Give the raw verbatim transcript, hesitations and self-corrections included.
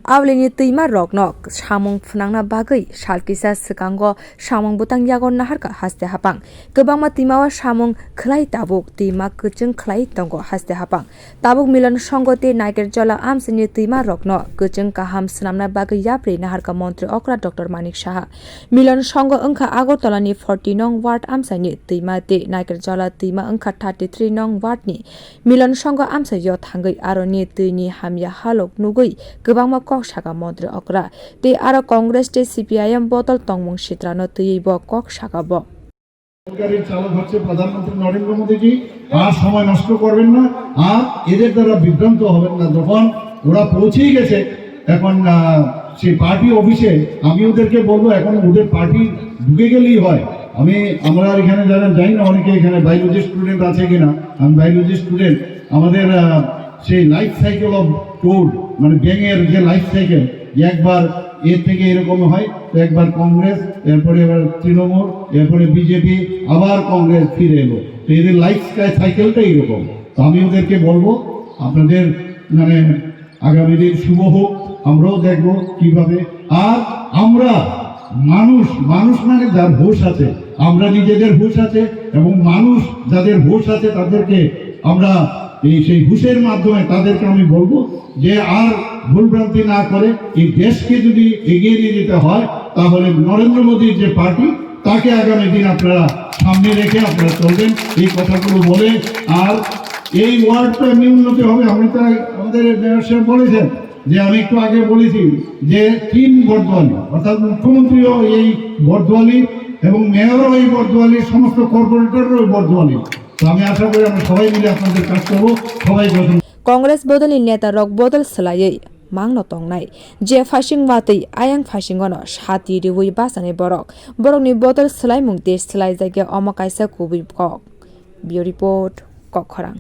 Aulini twima rokno samung phnangna bagwi sal kisa swkango samung bwtang yago naharkha haste hapang. Kwbangma twimao samung khlai tabuk twima kwchwng khlai tongo haste hapang. Tabuk Milan Songho tei Naikherjola amchaini twima rokno kwchwng kaham swnamna bagwi yapri naharkha montri okra Doctor Manik Saha. Milan Songho wngkha Agartala ni forty nong ward amchaini twima tei Naikherjola twima wngkha thirty three nong ward ni. Milan Songho amchaio thangwi aroni twini hamya halok nugwi kwbangma kok saka montri okra. Tei aro Congress tei C P I M bodol tongmung sitrano twiwi bo kok saka bo. সরকারের চালক হচ্ছে প্রধানমন্ত্রী নরেন্দ্র মোদীজি। আর সময় নষ্ট করবেন না, আর এদের দ্বারা বিভ্রান্ত হবেন না। যখন ওরা পৌঁছেই গেছে, এখন আহ, সেই পার্টি অফিসে আমি ওদেরকে বলবো, এখন ওদের পার্টি ঢুকে গেলেই হয়। আমি, আমরা এখানে যারা যাই না, অনেকে এখানে বায়োলজি স্টুডেন্ট আছে কিনা, আমি বায়োলজি স্টুডেন্ট। আমাদের আহ, সেই লাইফ সাইকেল অফ টোড, মানে ব্যাঙের যে লাইফ সাইকেল, একবার এর থেকে এরকম হয়, তো একবার কংগ্রেস, এরপরে এবার তৃণমূল, এরপরে বিজেপি, আবার কংগ্রেস ফিরে এলো। তো এদের লাইফ সাইকেলটা এরকম। তো আমি ওদেরকে বলবো, আপনাদের মানে আগামী দিন শুভ হোক, আমরাও দেখবো কিভাবে। আর আমরা মানুষ, মানুষ মানে যার হুঁশ আছে, আমরা নিজেদের হুঁশ আছে এবং মানুষ যাদের হুঁশ আছে তাদেরকে আমরা এই সেই হুঁশের মাধ্যমে তাদেরকে আমি বলবো যে আর ভুলভ্রান্তি না করে এই দেশকে যদি এগিয়ে নিয়ে যেতে হয়, তাহলে নরেন্দ্র মোদীর যে পার্টি, তাকে আগামী দিন আপনারা সামনে রেখে আপনারা চলবেন, এই কথাগুলো বলে। আর এই ওয়ার্ডটা এমনি উন্নতি হবে, আমি তো, আমাদের মেয়র সাহেব বলেছেন যে আমি একটু আগে বলেছি যে টিম বর্দোয়ালি, অর্থাৎ মুখ্যমন্ত্রীও এই বর্দোয়ালি এবং মেয়রও এই বর্দোয়ালি, সমস্ত কর্পোরেটররাও এই বর্দোয়ালি। তো আমি আশা করি আমরা সবাই মিলে আপনাদের কাজ করবো, সবাই পছন্দ। Congress bodolni neta rok bodol swlaiwi mangno tongnai. Je phasing watwi ayang phasingono sati riwi bachanai borok. Borokni bodol swlaimung tei swlaijakya omo kaisa kubui kok. Bureau Report, Kokkhorang.